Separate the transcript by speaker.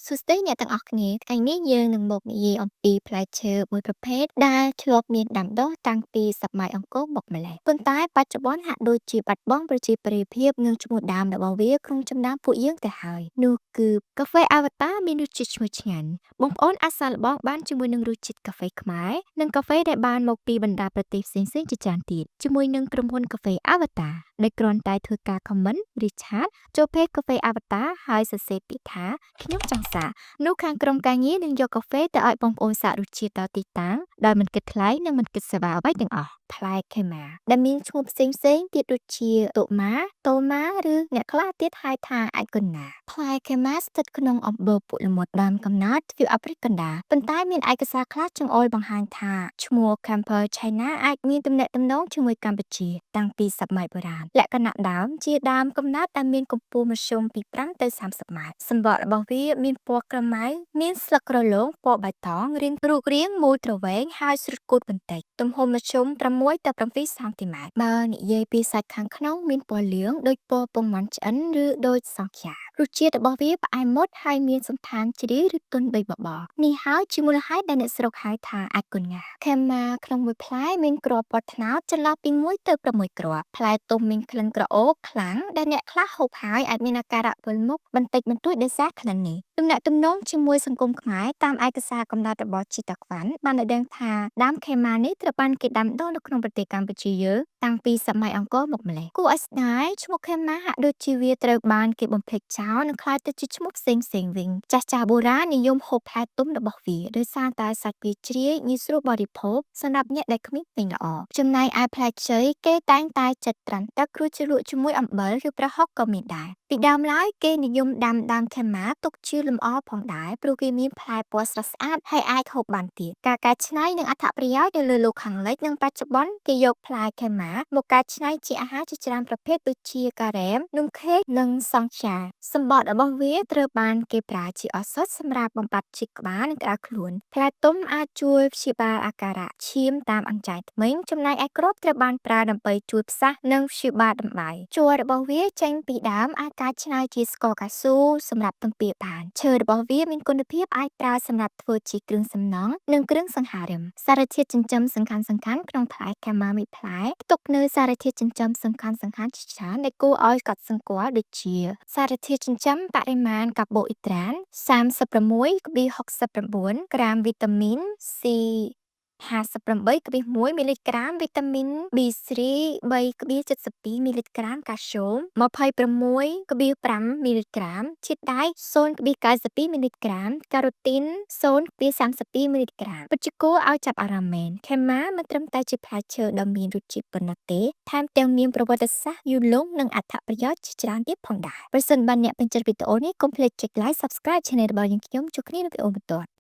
Speaker 1: សួស្តីអ្នកទាំងអស់គ្នាថ្ងៃនេះយើងនឹងមកនិយាយអំពីផ្លែឈើមួយប្រភេទដែលធ្លាប់មានដាំដុះតាំងពីសម័យអង្គរមកម្ល៉េះប៉ុន្តែបច្ចុប្បន្នហាក់ដូចជាបាត់បង់ប្រជាប្រិយភាពនិងឈ្មោះដើមរបស់វាក្នុងចំណោមពួកយើងទៅហើយនោះគឺកាហ្វេអាវតាមានរសជាតិឈ្ងុយឆ្ងាញ់បងប្អូនអាចសាកល្បងបានជាមួយនឹងរសជាតិកាហ្វេខ្មែរនិងកាហ្វេដែលបានមកពីបណ្ដាប្រទេសផ្សេងៗជាច្រើនទៀតជាមួយនឹងក្រុមហ៊ុនកាហ្វេអាវតាដែលគ្រាន់តែធ្វើការ comment ឬ chat ចូល page កាហ្វេអាវតាហើយសរសេរពាក្យថាខ្ញុំចង់សាកនោះខាងក្រុមការងារនឹងយកកាហ្វេទៅឲ្យបងប្អូនសាករសជាតិដល់ទីតាំងដោយមិនគិតថ្លៃនិងមិនគិតសេវាអ្វីទាំងអស់ផ្លែខេម៉ាដែលមានឈ្មោះផ្សេងៗទៀតដូចជាតូម៉ាតូម៉ាឬអ្នកខ្លះទៀតហៅថាអាគុណាផ្លែខេម៉ាស្ថិតក្នុងអំបូរពួកល្មុតដើមកំណើតទ្វីបអាហ្វ្រិកកណ្ដាលប៉ុន្តែមានឯកសារខ្លះចង្អុលបង្ហាញថាឈ្មោះ Camper China អាចមានទំនាក់ទំនងជាមួយកម្ពុជាតាំងពីសម័យបុរាណលក្ខណៈដើមជាដើមកំណើតដែលមានកម្ពស់មធ្យមពី5ទៅ30ម៉ែត្រសម្បករបស់វាមានពណ៌ក្រមៅមានស្លឹករលោងពណ៌បៃតងរាងរូបរាងមូលទ្រវែងហើយស្រុតគូតបន្តិចទំហំមធ្យម6ទៅ7សង់ទីម៉ែត្របើនិយាយពីសាច់ខាងក្នុងមានពណ៌លឿងដូចពណ៌ពងមាន់ឆ្អិនឬដូចសង់ខ្យារសជាតិរបស់វាផ្អែមមុតហើយមានសណ្ឋានជ្រាយឬទន់ដូចបបរនេះហើយជាមូលហេតុដែលអ្នកស្រុកហៅថាអាចគុណងាខេម៉ាក្នុងមួយផ្លែមានគ្រាប់ពណ៌ត្នោតចន្លោះពី1ទៅ6គ្រាប់ផ្លែទុំមានក្លិនក្រអូបខ្លាំងដែលអ្នកខ្លះហូបហើយអាចមានអាការៈវិលមុខបន្តិចបន្តួចដោយសារក្លិននេះទំនាក់ទំនងជាមួយសង្គមខ្មែរតាមឯកសារកំណត់របស់ជីតាខ្វាន់បានឲ្យដឹងថាដើមខេម៉ានេះត្រូវបានគេដាំដុះនៅក្នុងប្រទេសកម្ពុជាយើងតាំងពីសម័យអង្គរមកម្ល៉េះគួរឲ្យស្ដាយឈ្មោះខេម៉ាហាក់ដូចជាវាត្រូវបានគេបំភ្លេចចោលនិងក្លាយទៅជាឈ្មោះផ្សេងៗវិញចាស់ៗបុរាណនិយមហូបផ្លែទុំរបស់វាដោយសារតែសាច់វាជ្រាយងាយស្រួលបរិភោគសម្រាប់អ្នកដែលគ្មានធ្មេញល្អចំណែកឯផ្លែខ្ចីគេតែងតែចិតត្រាំទឹករួចជ្រលក់ជាមួយអំបិលឬប្រហុកក៏មានដែរពីដើមឡើយគេនិយមដាំដើមខេម៉ាទុកជាលម្អផងដែរព្រោះវាមានផ្លែពណ៌ស្រស់ស្អាតហើយអាចហូបបានទៀតការកែច្នៃនិងអត្ថប្រយោជន៍នៅលើលោកខាងលិចនិងបច្ចុប្បន្នគេយកផ្លែខេម៉ាមកកែច្នៃជាអាហារជាច្រើនប្រភេទដូចជាការ៉េមនំខេកនិងសង់ខ្យាសម្បករបស់វាត្រូវបានគេប្រើជាឱសថសម្រាប់បំបត្តិឈឺក្បាលនិងក្តៅខ្លួនផ្លែទុំអាចជួយព្យាបាលអាការៈឈាមតាមអញ្ចាញធ្មេញចំណែកឯគ្រាប់ត្រូវបានប្រើដើម្បីជួយផ្សះនិងព្យាបាលដំបៅជ័ររបស់វាចេញពីដើមអាចកែច្នៃជាស្ករកៅស៊ូសម្រាប់ទំពាបានឈើរបស់វាមានគុណភាពអាចប្រើសម្រាប់ធ្វើជាគ្រឿងសំណង់និងគ្រឿងសង្ហារិមសារធាតុចិញ្ចឹមសំខាន់ៗក្នុងផ្លែកាម៉ាមួយផ្លែផ្ទុកនូវសារធាតុចិញ្ចឹមសំខាន់ៗជាច្រើនដែលគួរឲ្យកត់សម្គាល់ដូចជាសារធាតុចិញ្ចឹមបរិមាណកាបូអ៊ីដ្រាត36.69ក្រាមវីតាមីន C 58.1មីលីក្រាមវីតាមីន B3 3.72មីលីក្រាមកាល់ស្យូម26.5មីលីក្រាមជាតិដែក0.92មីលីក្រាមការ៉ូទីន0.32មីលីក្រាមពិតជាគួរឲ្យចាប់អារម្មណ៍មែនខេម៉ាមិនត្រឹមតែជាផ្លែឈើដ៏មានរសជាតិប៉ុណ្ណោះទេថែមទាំងមានប្រវត្តិសាស្ត្រយូរលង់និងអត្ថប្រយោជន៍ជាច្រើនទៀតផងដែរប្រសិនបើអ្នកពេញចិត្តវីដេអូនេះកុំភ្លេចចុច like Subscribe Channel របស់យើងខ្ញុំជួបគ្នានៅវីដេអូបន្ទាប់។